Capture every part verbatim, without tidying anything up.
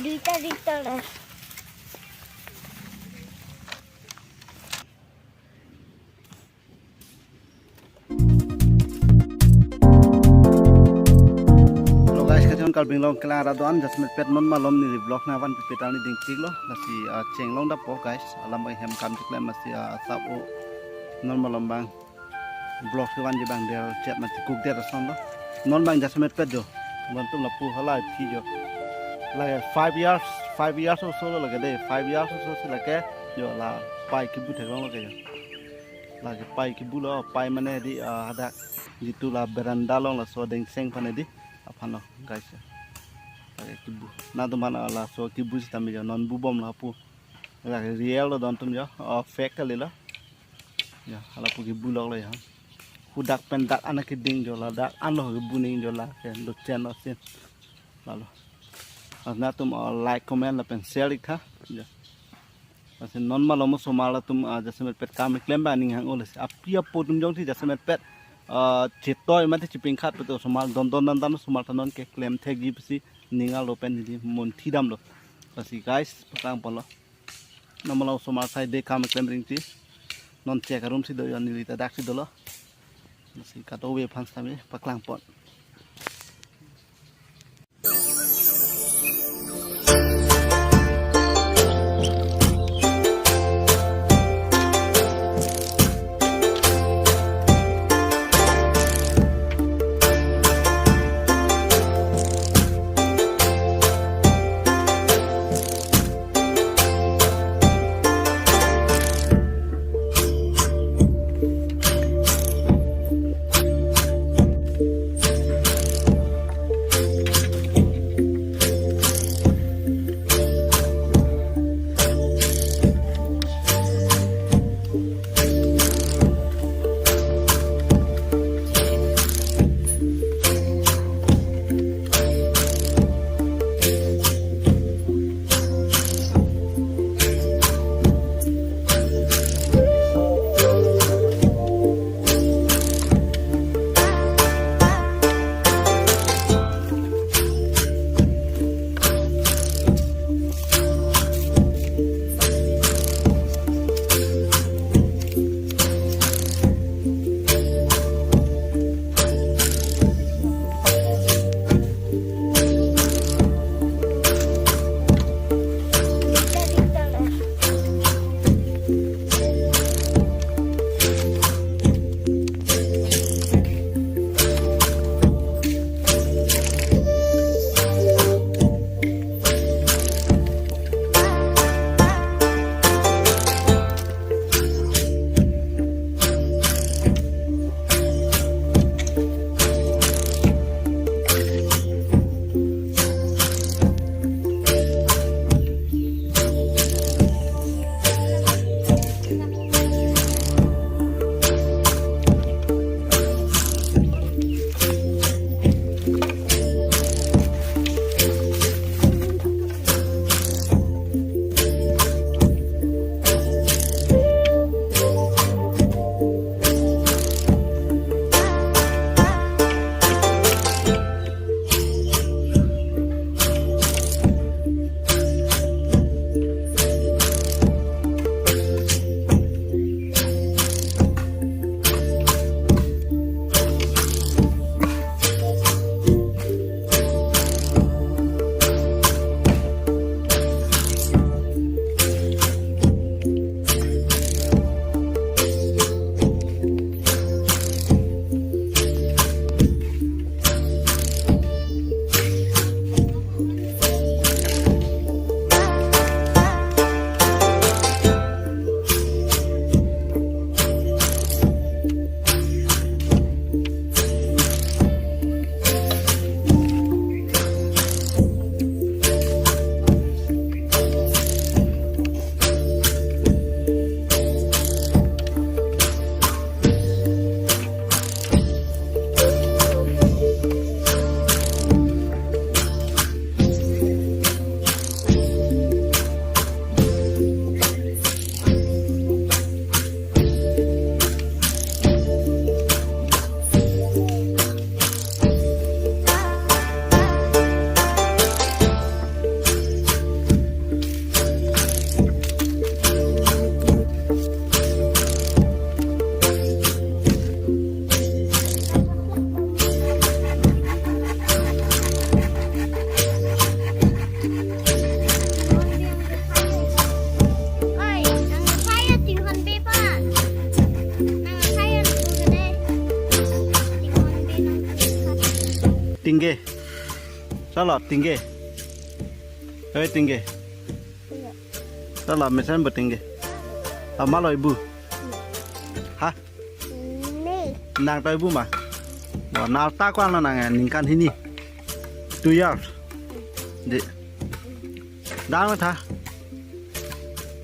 Rita, Rita, na. Hello guys, kacon Karbi Anglong kelang arat do-an, jasemet pet non malom neli vlog nangvan pipet arni dingpik lo, lasi, ah, chenglong dapo guys, alam hem kam chiklem lasi, ah, sap o non malom abang vlog si vanji abang der chet mati kuk der ason lo. Non abang jasemet pet jo. Vantum lapu hala phi jo. Lake five years, five years or so lo lake de. Five years or so si lake jo la pai kibu theklong lake jo. Lake pai kibu lo, pai mane di, ah, hadak jitu la veranda along laso dingseng aphan di. Aphan lo guys. Lake kibu. Nangtum aphan laso kibu sitame jo non bubom lapu. Lake real lo don atum jo. Oh, fake kali lo. Ya, hala pu kibu lok lo ya. Hudak pen dak anak keding jo la, dak anlo kibu ning jo la, ke do chen lo sin. Lalo. Asna atum, uh, like, comment lapen share ik tha. Ya. Lasi non malom osomar atum, uh, jasemet pet kam klem abang ning hang-o lasi. Api apo atum jongsi jasemet pet, uh, chetoi mate chipingkhat pet osomar don don dan dan osomar ta non ke klem thekji pusi ning arlo pen neli munthi damlo. Lasi guys, paklang ponlo. Non malom osomar asai de kam klem ringti. Non chek arum si do jo, neli ta dak si dolo. Lasi kadokave aphan sitame paklang pon. Tingge. Chalo, tingge. Oi, tingge. Chalo, mesen bu tingge. Amal oi bu. Ha? Nang toi bu ma. Wah, nal ta kwang na nang, eh, ningkan hini. Two years. Di. Dang tha.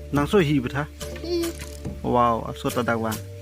Nang so hi bu tha. Wow, aso ta dak vang.